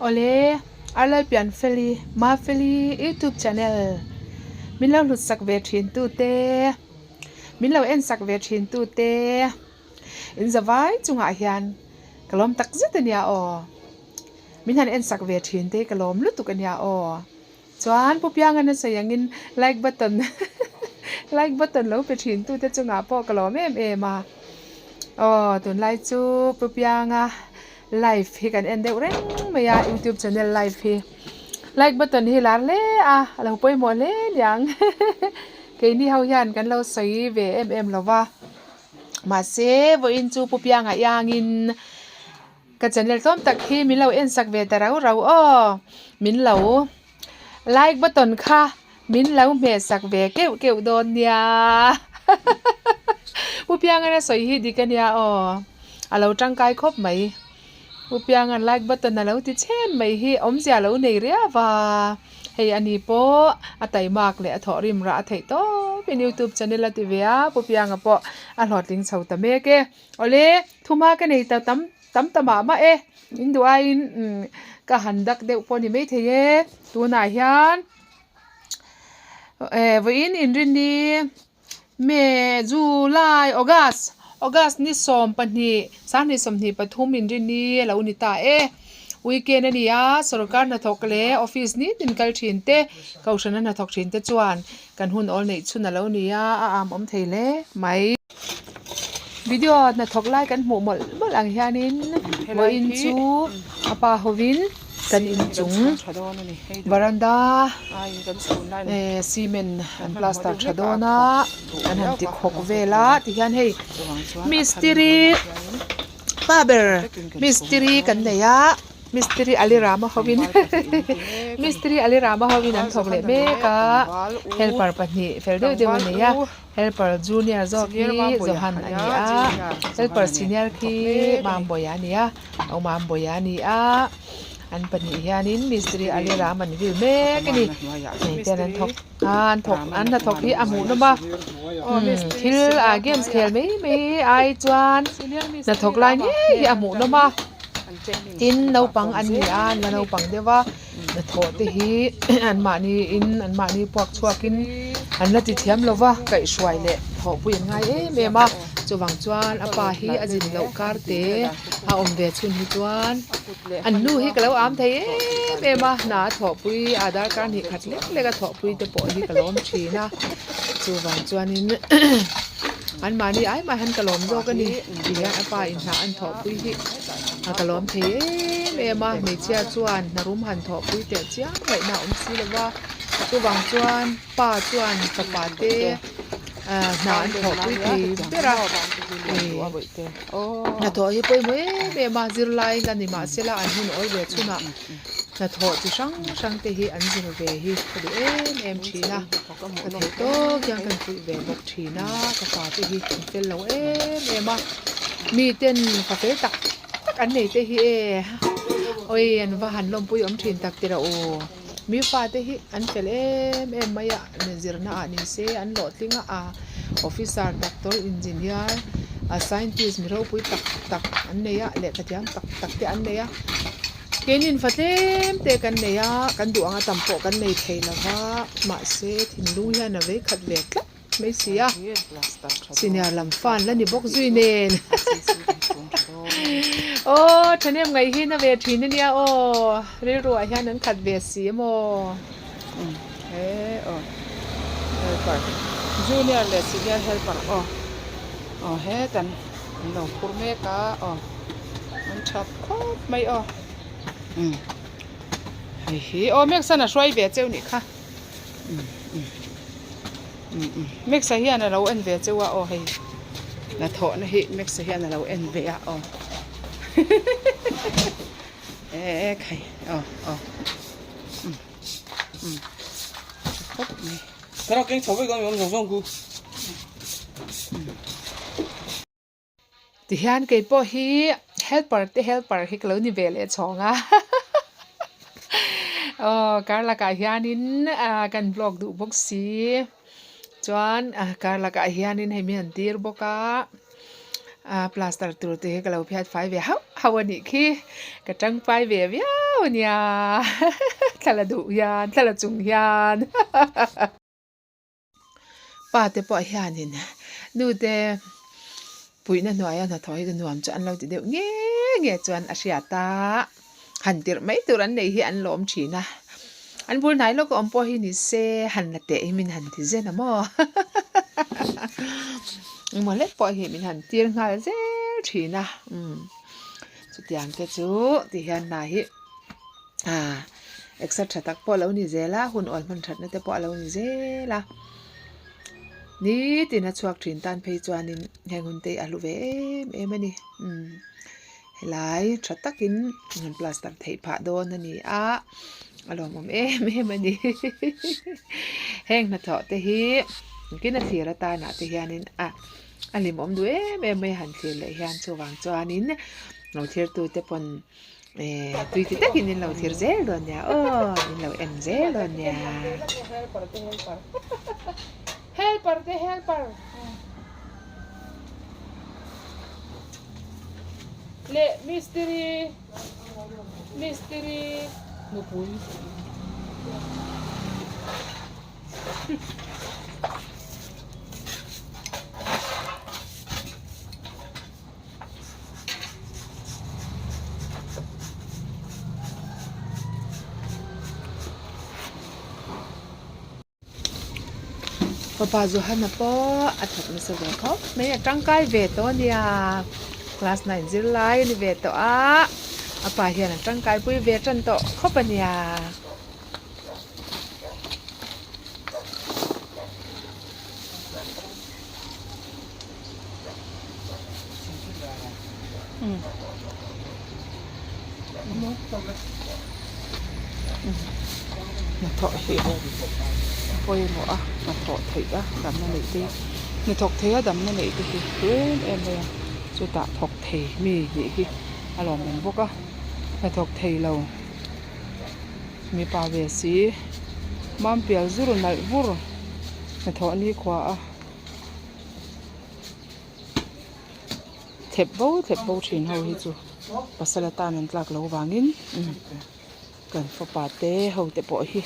Awle, Arlalpianfeli, Mafeli YouTube channel min lo hlut sak ve thin tu te, min lo en sak ve thin tu te, in zavai chungah hian ka lawm tak zet a nia aw. Min han en sak ve thin te hi ka lawm lutuk a nia aw. Chuan Pu Pianga na sawi angin like button like button lo pe thin tute chungah pawh ka lawm em em a. Aw tunlai chu Pu Pianga live hi kan en deuh reng mai a youtube channel live hi. Like button hi lar hle a a lo pawimawh hle niang keini ho hian kan lo sawi ve em em lo va. Mahse vawiin chu Pu Pianga iangin. Ka channel tlawm tak hi min lo en sak ve ta rau rau aw. Min lo like button kha min lo hmeh sak ve keuh keuh dawn nia. Pu Piangana sawi hi dik a nia aw. A lo tangkai khawp mai. Pu Piangan like button a lo ti chhen mai hi awmzia a lo nei riau a. Hei ani pawh a taimak leh a thawhrim rah a theih tawp in youtube channel a ti ve a. Pu Pianga pawh a hlawhtling chho ta mek e. Awle, thuma ka nei ta tam tam ta mah mah e, in duh aiin umm ka han dak deuh pawh a ni maithei e, tunah hian eh vawiin inrinni May, July, August, August ni 12 2023 inrinni a lo ni ta e, weekend a ni a, sorkar hnathawk leh office nitin kal thin te, kohhrana hnathawk thin te chuan kan hun awl neih chhun a lo ni a, a am awm thei hle mai. Video hnathawk lai kan hmuh mawlh mawlh ang hianin vawiin chu a pa hovin kan inchung varanda eh cement an plaster tha dawn a an han ti khawk vel a tihian hei mistiri pa ber mistiri kan nei a mistiri Alirama hovin mistiri Alirama hovin an thawk leh mek a helper pahnih fel deuh deuh a nei a. Helper junior zawk hi Johan a ni a, helper senior khi Mambawiah a ni a, aw Mambawiah a ni a, an pahnih hianin mistiri a lirah an vil mek a ni, hei te an thawk a an thawk an hnathawk hi a hmuhnawm a, umm thil ah games khel mai mai ai chuan hnathawk lai ngei hi a hmuhnawm a, tin naupang an ni a an la naupang deuh a. Hnathawh te hi anmahni in anmahni puak chhuakin an la ti thiam lo va, kaihhruai leh thawhpui an ngai em em a, chuvang chuan a pa hi a zin loh kar te a awm ve chhun hi chuan an nu hi ka lo am thei em em a, hna a thawhpui a darkar hnih khat lek lek a thawhpui te pawh hi ka lawm thin a, chuvang chuanin anmahni ai mah hian ka lawm zawk a ni ti hian a pa in hna an thawhpui hi. A ka lawm thei em em a, hmeichhia chuan hna rum han thawhpui teh chiang ngaihna a awm si lo va, chuvang chuan pa chuan fapa te ah hna an thawhpui thei ber a, ih hnathawh hi pawimawh em em a, zirlai la ni mah sela an hun awl ve chhunah hnathawh chi hrang hrang te hi an zir ve hi ka duh em em thin a, ka theih tawk hian ka inpuih ve bawk thin a, ka fa te hi an fel lo em em a. Mi ten fa fel tak tak an nei te hi e awi an va han lawmpui awm thin tak tira aw mi fa te hi an fel em em mai a zirna ah ni se an hlawhtling a officer doctor engineer a scientist mi ropui tak tak an nei a lehkha thiam tak tak te an nei a keinin fa tlem te kan nei a kan duh anga tam pawh kan nei thei lova mahse thinlung hian a vei khat ve tlat. Mai si a, senior lam fan la ni bawk zui nen aw thahnem ngaih hi na ve thin ania aw rilru ah hian an khat ve si emaw. He aw helper junior leh senior helper aw aw hetan an lo phur mek a aw an tha khawp mai aw umm hei hi aw Meksan a hruai ve cheu nih kha. Mixer hian a lo en ve cheu a aw hei hnathawhna hi mixer hian a lo en ve a aw e khai aw aw um um tha khawp mai. Thlalak keng chho vek ang awm zawng zawng ku. Tihian kei pawh hi helper te helper hi ka lo ni ve leh chhawng a aw kar lakah hianin ah kan vlog duh bawk si chuan ah kar lakah hianin hei mi han tir bawk a. A plaster tur te hi ka lo phiat fai ve hauh hauh a nih khi ka tangpai ve viau a nia thla la duh hian thla la chung hian pa te pawh hianin nu te puihna hnuaia hnathawh hi chu nuam chu an lo ti deuh nge nge chuan a hriat a han tirh mai tur an nei hi an lawm thin a an bul hnai lawk a awm pawh hi ni se han la teh hi min han ti zen a maw engmaw hlek pawh hi min han tir nghal zel thin a umm chutiang te chu ti hian hna hi ah exer tha tak pawh a lo ni zel a hun awl hman thatna te pawh a lo ni zel a nitin a chhuak thin tan phei chuanin heng hun te hi a hlu ve em em a ni umm. Helai tha takin an plaster theih phah dawn a ni a, a lawmawm em em a ni. Heng hnathawh te hi engtin a thlir atanah te hianin a a hlimawm duh em em mai a han thlir leh hian chuvang chuanin lo thirtute pawn eh tui ti takin in lo thlir zel dawn nia aw in lo en zel dawn nia. Helper te helper. Leh mistiri mistiri nupui. Fapa Johana pawh a thawk nasa ve khawp mai a tangkai ve tawh a nia class 9 zirlai a ni ve tawh a a pa hian a tangkai pui ve tan tawh khawp a nia. Hnathawh hi a pawimawh a hnathawh theih a damna neih te hnathawk thei a damna neih te hi hlu em em mai a chutah thawk thei mi nih hi a lawmawm bawk a hnathawk thei lo mipa ve si mampial zur nalh vur hnathawh nikhua a. Thlep bo thlep bo thin ho hi chu pasal atan an tlak loh vangin kan fapa te ho te pawh hi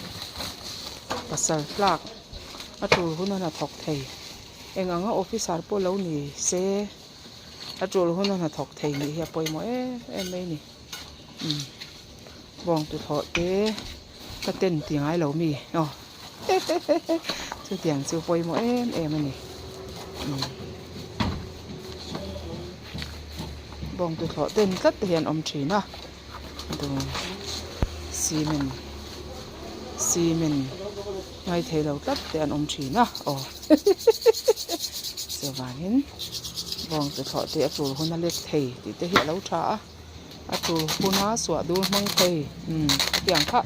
pasal tlak a tul hun a hnathawk thei eng anga officer pawh lo ni se a tul hun a hnathawk thei nih hi a pawimawh em em mai a ni bawng tuthlawh te ka ten ti ngai lo mi aw chutiang chu pawimawh em em a ni bawng tuthlawh ten tlat te hi an awm thin a dum cement cement ngaithei lo tlat te an awm thin a aw chuvangin bawng tuthlawh te a tul hun a let thei tih te hi a lo tha a. A tur huna suah dur hmang thei umm hetiang kha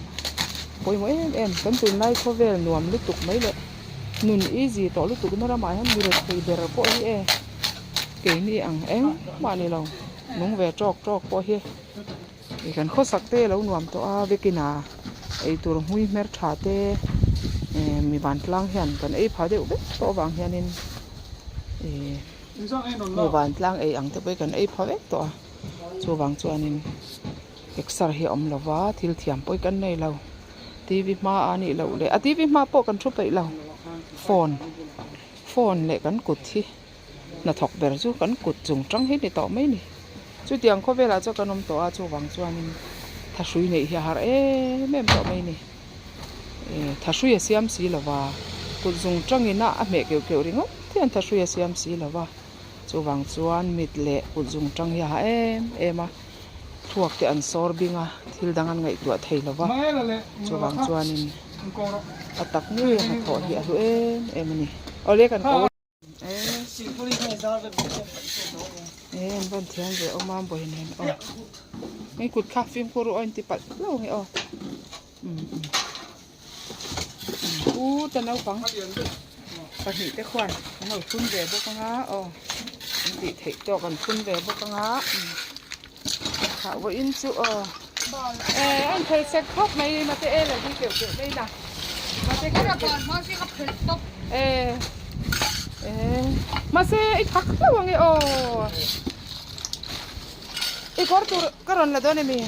pawimawh em em kan tunlai khawvel nuam lutuk mai leh nun easy tawh lutuk na ramah hian mi rethei ber pawh hi e keini ang engmah ni lo nung ve tawk tawk pawh hi ih kan khawsak te a lo nuam tawh a vekin a eitur hmui hmer tha te eh mi vantlang hian kan ei pha deuh vek tawh avang hianin ih mi vantlang ei ang te pawh hi kan ei pha vek tawh a. Chuvang chuanin exer hi a awm lo va thil thiam pawh hi kan nei lo t v hma a nih loh leh a t v hma pawh kan thu peih lo phone phone leh kan kut hi hnathawk ber chu kan kut chung tang hi ni tawh mai a ni chutiang khawvelah chuan kan awm tawh a chuvang chuanin thahrui neih hi a har em em tawh mai a ni eh thahrui a siam si lo va kut zung tangin a a hmeh keuh keuh ringawt hian thahrui a siam si lo va. Chuvang chuan mit leh kut zung tang hi a ha em em a, thluak te an sawr bing a, thil dang an ngaihtuah thei lo va, chuvang chuanin a tak ngei a hnathawh hi a hlu em em a ni. Awle kan ko e an van thiam ve awm a bawi nen aw hei kut kha fimkhur ru aw in ti palh hlauh ang e aw umm umm. U ta naupang pahnih te khuan an lo phun ve bawk anga aw an tih theih tawk an phun ve bawk anga thah vawiin chu aw eh an phel sek khawp mai mate e la hi keuh keuh mai na mate keuh keuh eh eh mahse i thak hlauh ange aw. I kawr tur ka rawn la dawn emi?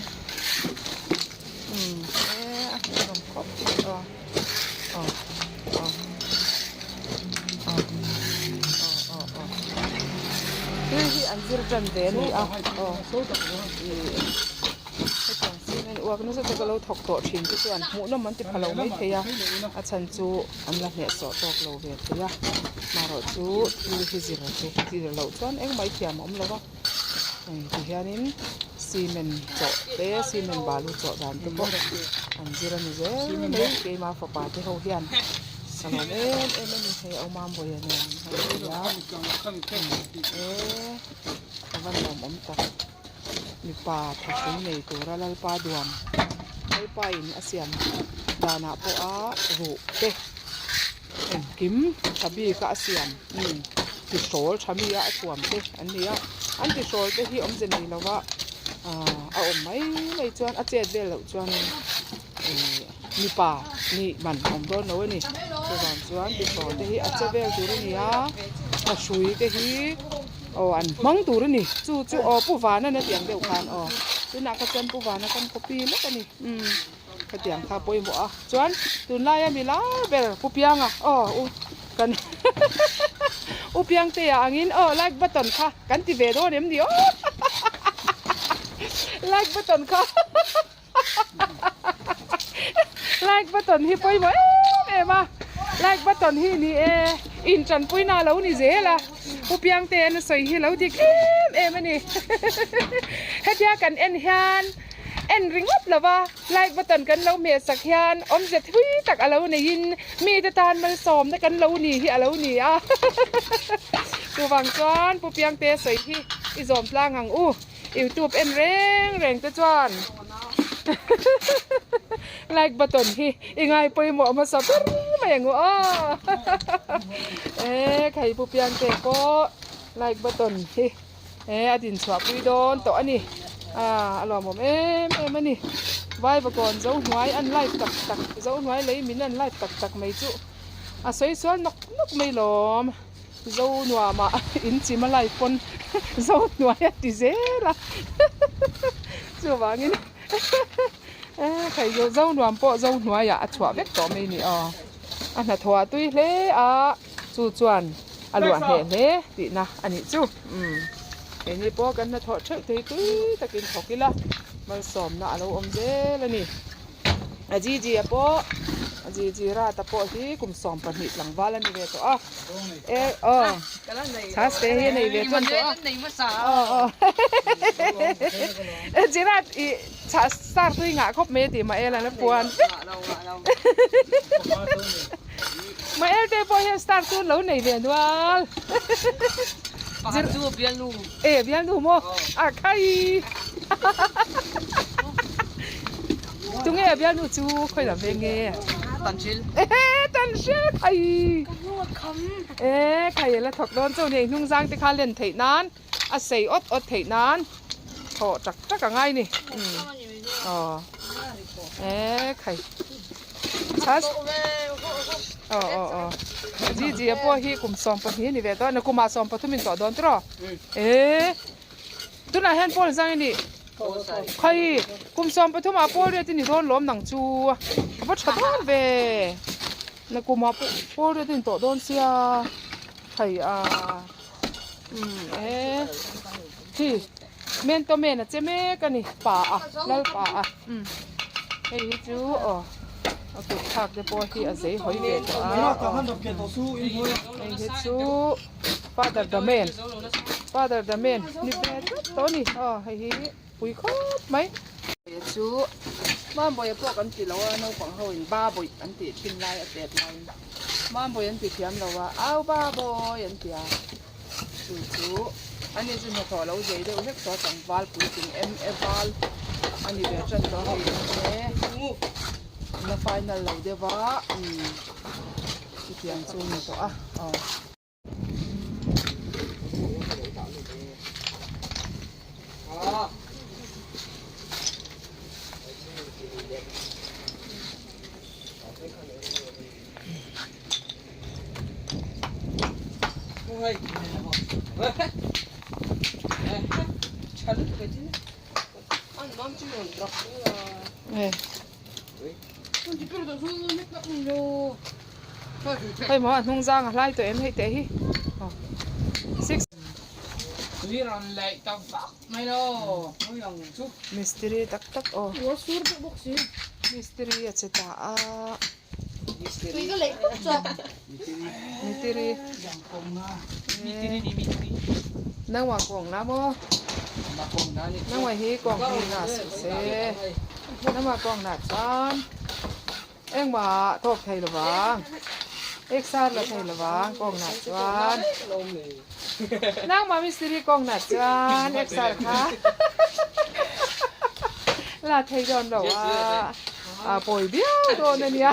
Umm e a hmuhnawm khawp mai aw aw aw aw aw aw aw thil hi an zir tan ve a ni a aw ih hetiang cement uak nasa taka lo thawk tawh thin te chuan hmuhnawm an ti pha lo maithei a a chhan chu an la hnehsawh tawk lo ve thei a marawh chu thil hi zir te zir loh chuan engmah i thiam a awm lo va. Hei ti hianin cement chawh te cement balu chawh dan te pawh an zir a ni zel mai keima fapa te ho hian ka lawm em em a ni hei a awm a nen an han ti a e a va nuam awm tak mipa thahrui nei tura lalpa duan lalpa in a siam danah pawha ruh te. Engkim tha bik a a siam tihrawl tha mi a a thuam te an ni a an tihrawl te hi awmze nei lova ahh a awm mai mai chuan a chet vel loh chuanin ihh mipa nih man a awm dawn lo a ni chuvang chuan tihrawl te hi a che vel tur a ni a a hrui te hi aw an hmang tur a ni chu chu aw pu vana na tih ang deuh khan aw tunah kha chuan pu vana kan copy lek a ni umm. Hetiang kha pawimawh a chuan tunlaia mi lar ber Pu Pianga aw u kan U Piangtea angin aw like button kha kan ti ve dawn em ni aw like button kha like button hi pawimawh em em a like button hi ni e intanpuina a lo ni zel a Pu Piangtea na sawi hi lo dik em em a ni hetia kan en hian. En ringawt lova like button kan lo hmeh sak hian awmze thui tak a lo neiin mite tan malsawmna kan lo ni hi a lo ni a chuvang chuan Pu Piangte sawi hi i zawm tlang ang u youtube en reng reng te chuan like button hi i ngai pawimawh hmasa ber mai ang u aw e khai Pu Piangte pawh like button hi. He a din chhuah pui dawn tawh a ni ah a lawmawm em em a ni Vaivakawn zo hnuai an live tak tak zo hnuai lei min an live tak tak mai chu a sawi sual nawk nawk mai lawm zo nuamah in chim a live pawn zo hnuai a ti zel a chuvangin e khai zo nuam pawh zo hnuaiah a chhuah vek tawh mai a ni aw a hnathawh a tui hle a. Chu chuan a luah hneh hle tihna a nih chu. Umm keini pawh kan hnathawh theuh thei tui takin thawk ila malsawmna a lo awm zel a ni. A Gigi a pawh a Gigi Rata pawh hi kum 12 tlangval a ni ve tawh a. E aw chhas te hi a nei ve chuan tawh a. Aw aw Gerard i chhas star tui ngah khawp mai a tih mah ela na puan vek. Mael te pawh hian star chu lo nei ve nual. Pakhat chu bialnu. E bialnu maw? A khai. Tunge a bialnu chu khawi lam veng nge? Tanhril. E Tanhril khai. E khai la thawk dawn chu nei hnung zang te kha len theih nan a sei awt awt theih nan thawh tak tak a ngai ni. Aw. E khai. Chas aw aw aw Gigi a pawh hi kum 12 ni ve tawh a ni kumah 13 in tawh dawn tiraw e tunah hian pawl zang i nih khawi kum 13 ah pawl riat i ni dawn lawm nang chu a va tha dawn ve na kumah pawh pawl riat i ni tawh dawn sia hei a umm e khi mento men a che mek a ni pa a lal pa a umm hei hi chu aw a kut thlak te pawh hi a zei hawi ve tawh a hei hi chu father the man father the man ni ve tlat tawh a ni aw hei hi pui khawp mai chu mambawi pawh kan ti lo a naupang ho in ba bawih an tih thin lai a tet laiin mambawi an ti thiam lo a au ba bawi an ti a. Chu chu a ni chu hnathawh lo zei deuh hlek tawh a tlangval puitling em e val a ni ve tan tawh hei e la final lo deuh a umm chutiang chu a ni tawh a aw. Hei maw a hnung zang a hlai tawh em hei teh hi aw mistiri tak tak aw mistiri a che ta a mistiri nangmah kawng na maw nangmah hi kawng hi na suh se nangmah kawng na chuan engmah tawk thei lo vang exer la thei lo vang kawng na chuan nangmah mistiri kawng na chuan exer kha la thei dawn lo a. A pawi viau dawn a nia.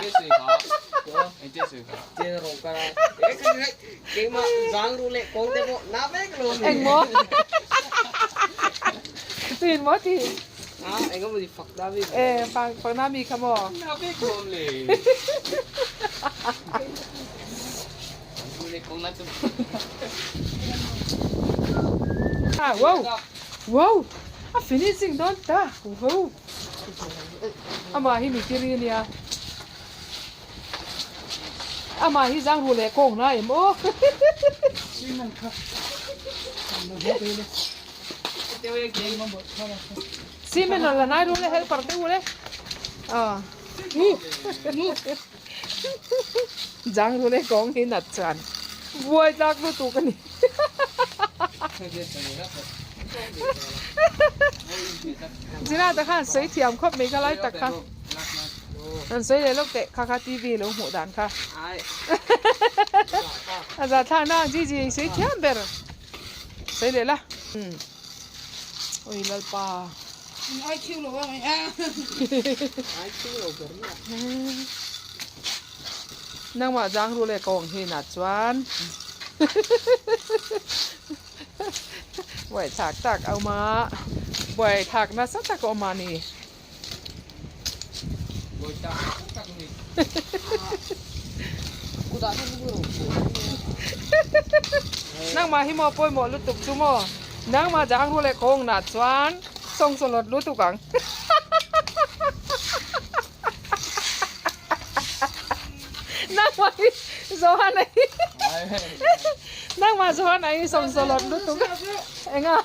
Engmaw? Tuin maw ti? E fakna mi kha maw? Wow! Wow! A finishing dawn ta! Wow! Amah hi mitiri a nia. Amah hi zang ru leh kawng na em aw. Cement la nai ru le helper te u le. Ah. Zang ru leh kawng hi nat chuan buai tlak lutuk a ni. Zira te khan sawi thiam khawp mai kha lai tak kha an sawi leh lawk teh kha kha T V lo hmuh dan kha a za thlak na ang chi chi sawi thiam ber sawi leh la ui lalpa nangmah zang ru leh kawng hi nah chuan buai thlak tak a awm a buai thlak nasa tak a awm a ni. Nangmah hi maw pawimawh lutuk chu maw nangmah zang ru leh kawng nah chuan sawngsawlawt lutuk ang. Nangmah hi Johan a hi Nangmah Johan a hi sawmsawlawt lutuk enga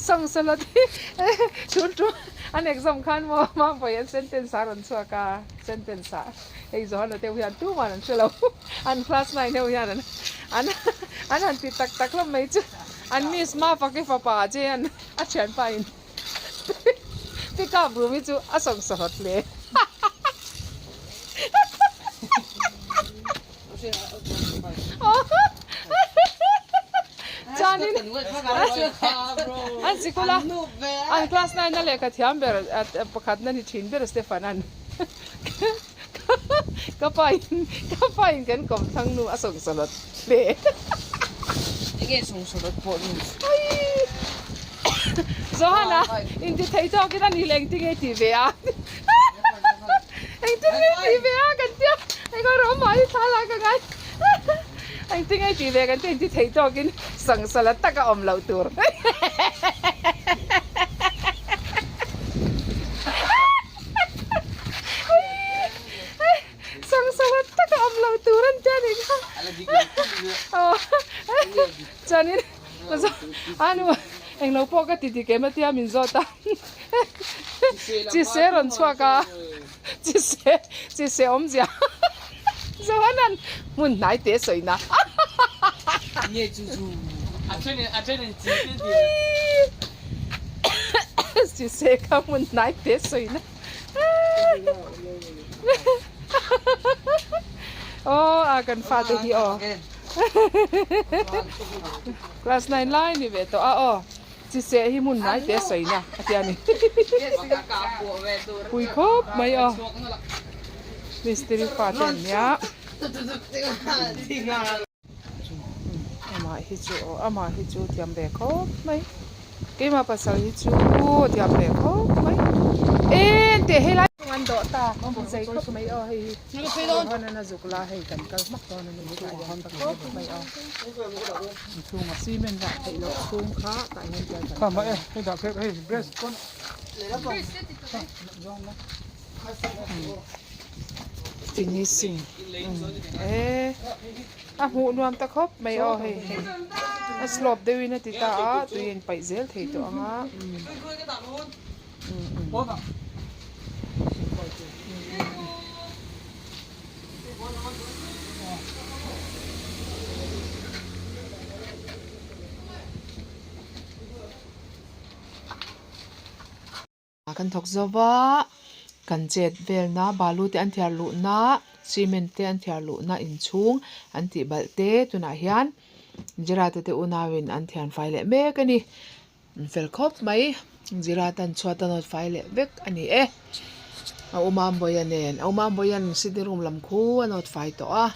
Sawmsawlawt hi tun tum an exam khan maw Mambawi an sentence a rawn chhuak a sentence ah hei Johan a deuh hian tuman an hre lo an class 9 ho hian an an han ti tak tak hlawm mai chu. An miss ma fak i fapa che an a thianpa in pick up room hi chu a sawm sawt hle. Chuanin an sikul a an class 9 a lehkha thiam ber pakhat na ni thin ber Stefan an Ka pa in ka pa in kan kawm thlang nu a sawng sawlawt hle. Enge sawng sawlawt pawh ni? Aii Johanna inti thei tawk in a ni leh engtin nge tih ve a? Engtin nge tih ve a kan tia eng rawh mah hi thla lak a ngai engtin nge tih ve kan tia inti thei tawk in sawng sawlawt tak a awm loh tur. Sangsawa taka awm lo tur an tia nih kha. Chuanin anu englo pawh ka ti dik em a tia min zawt a. Chi se rawn chhuak a. Chi se chi se awmzia. Zohanan hmun hnai te sawi na. Nge chu chu. A then a then in chi te ti. Chi se kha hmun hnai te sawi na. Aw a kan fa te hi aw. Class 9 lai ni ve tawh a aw. Chi se hi hmun hnai te sawi na a tia ni. Pui khawp mai aw. Mistiri fa te an nia. Amah hi chu aw amah hi chu thiam ve khawp mai. Keimah pasal hi chu thiam ve khawp mai. Eng teh helai. An dawh ta. zei khawp mai aw hei hi Rohan a zuk la hei kan kal hmak dawn a ni tah hian tha khawp mai aw inchhungah cement dah theih loh chhung kha tah hian tial kan finishing e a hmuh nuam ta khawp mai aw hei hei a slope deuhin a ti ta a tui a inpaih zel thei tawh ang a. Kan thawk zo va, kan chet velna balu te an thiar luhna cement te an thiar luhna inchhung an tih balh te tunah hian Gerard te unauin an thian fai leh mek a ni. An fel khawp mai Gerard an chhuat a nawt fai leh vek a ni e. A umambawiha nen a umambawihan sitting room lam khu a nawt fai tawh a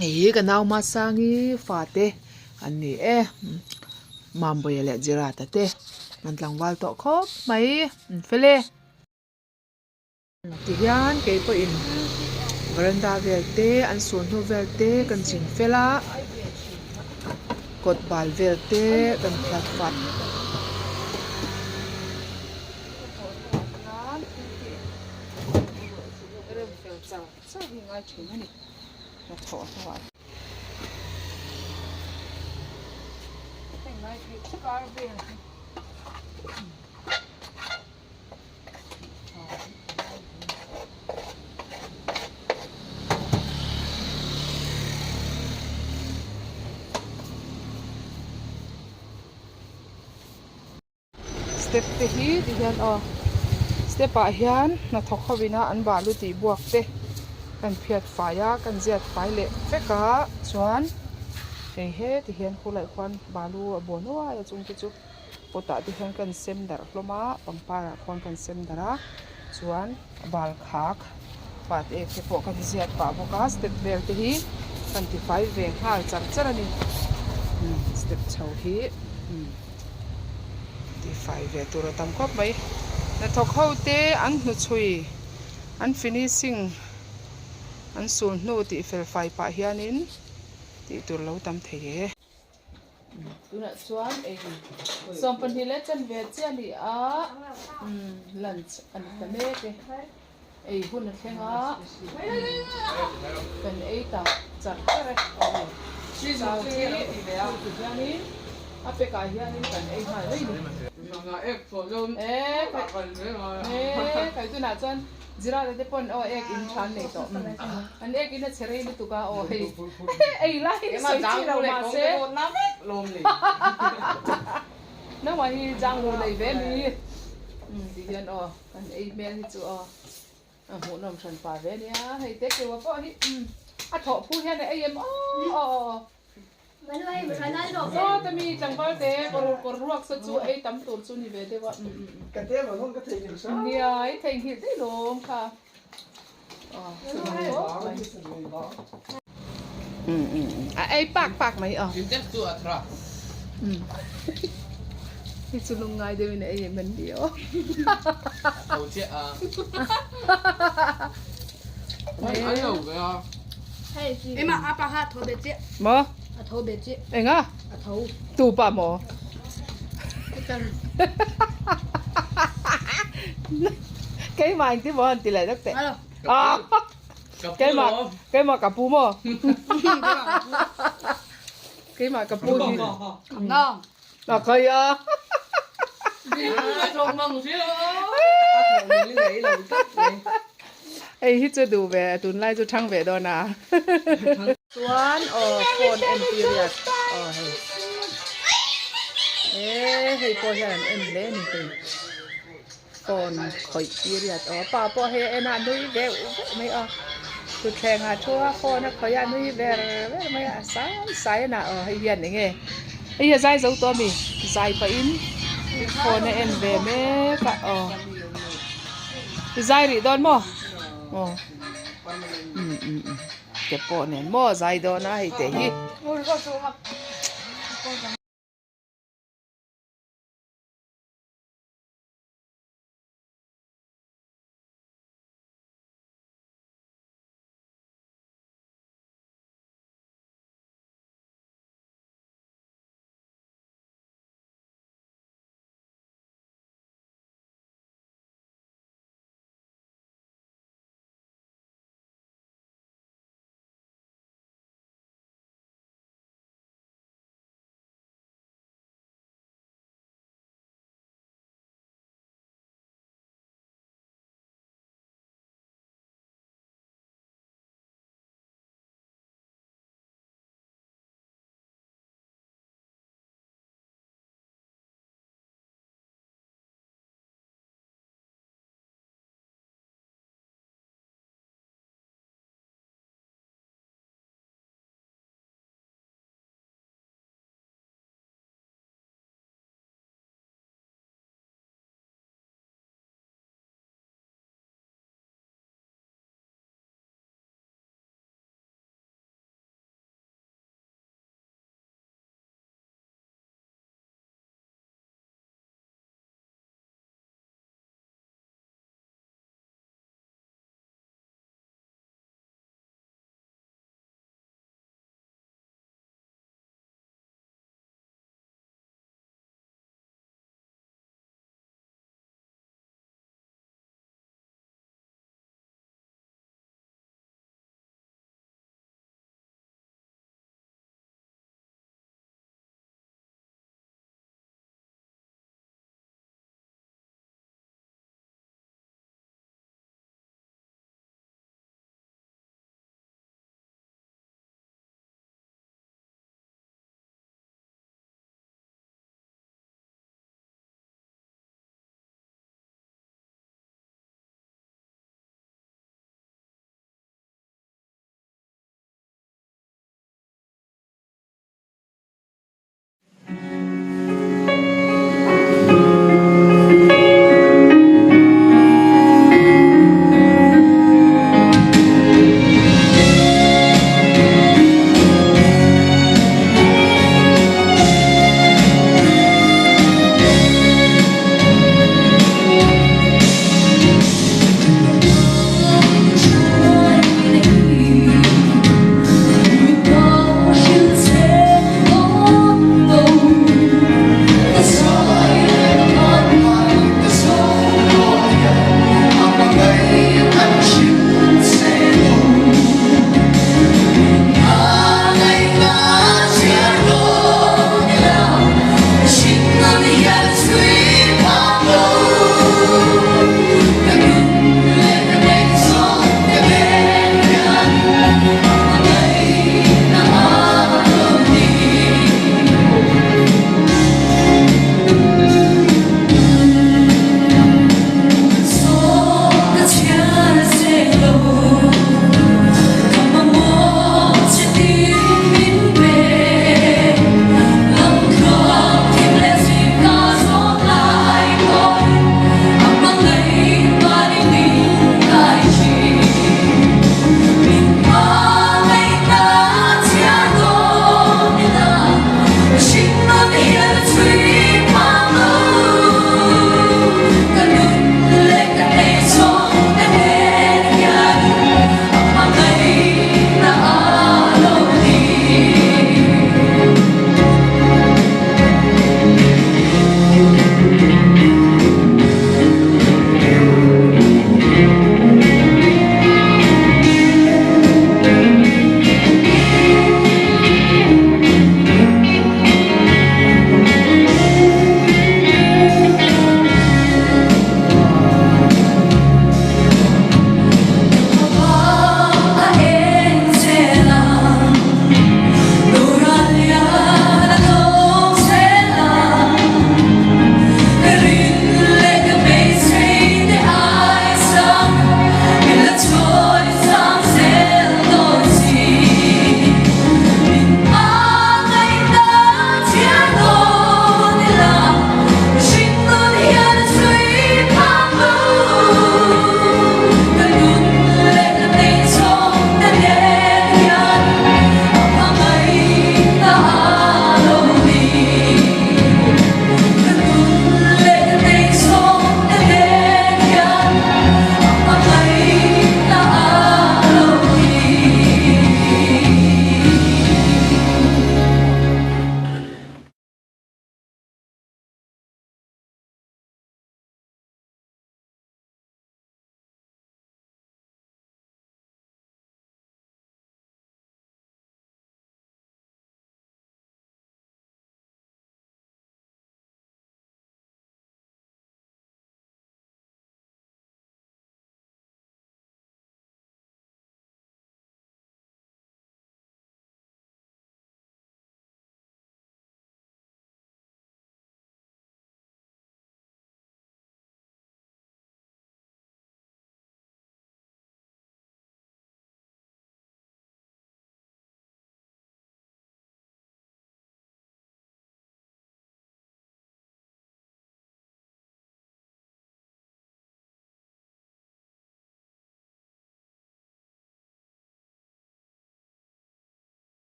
hei hi ka nau Masangi fate an ni e Mambawiha leh Gerard te an tlangval tawh khawp mai an fel e. Tihian kei pawhin veranda vel te an sul hnu vel te kan ching fel a kawt bal vel te kan phiat fai. Step te hi ti hian aw step ah hian hnathawk ho ina an balu tih buak te kan phiat fai a kan ziat fai leh vek a chuan hei he ti hian khulaiah khuan balu a bawn uai a chung te chu. Pot ah te hian kan sem darh hlawm a pangpar ah khuan kan sem darh a chuan bal khak pat ek te pawh kan ziat pah bawk a step vel te hi kan ti fai ve nghal char char a ni step chho hi ti fai ve tur a tam khawp mai hnathawk ho te an hnuchhui an finishing an sul hnu tih fel fai pah hianin tih tur lo tam thei e. Tunah chuan ei 12 leh chanve chiah a ni a lunch a ni ta mek e ei hun a thleng a kan ei ta char char e chau hi ti hianin a pack ah hianin kan ei nghal mai a ni e kai tunah chuan Zirata te pawn aw ek in tha an nei tawh an ek in a che rei lutuk a aw hei ei lai in sawi chi lo mahse nangmah hi janglu nei ve mi ti hian aw kan ei hmel hi chu aw a hmuhnawm hran pa ve nia hei te keua pawh hi a thawh phu hian a ei em aw aw aw Zawt ami tlangval te kawr kawr ruak sa chu ei tam tur chu ni ve deuh a. Nia i theihnghilh daih lawm kha. A ei pak pak mai aw. Hi chu lungngai deuhin a ei em an ni aw. Maw? Enga? Tu pa maw? Keimah engtin maw han ti leh deuh teh. Keimah keimah ka pu maw? Keimah ka pu hi. A kai a. Hei hi chu duh ve tunlai chu thang ve dawn a. Chuan aw phone en period aw hei. E hei pawh hian an en hle a ni hei. Phone khawih period aw pa pawh hei a en a a nui veuh veuh mai a. Thutthleng ah thu a phone a khawih a a nui ver ver mai a sai sai a nah aw hei hian eng nge hei hi a zai zo tawh a mi zai pahin phone a en ve mek a aw i zai rih dawn maw aw um um um ke pawh nen maw zai dawn a hei te hi.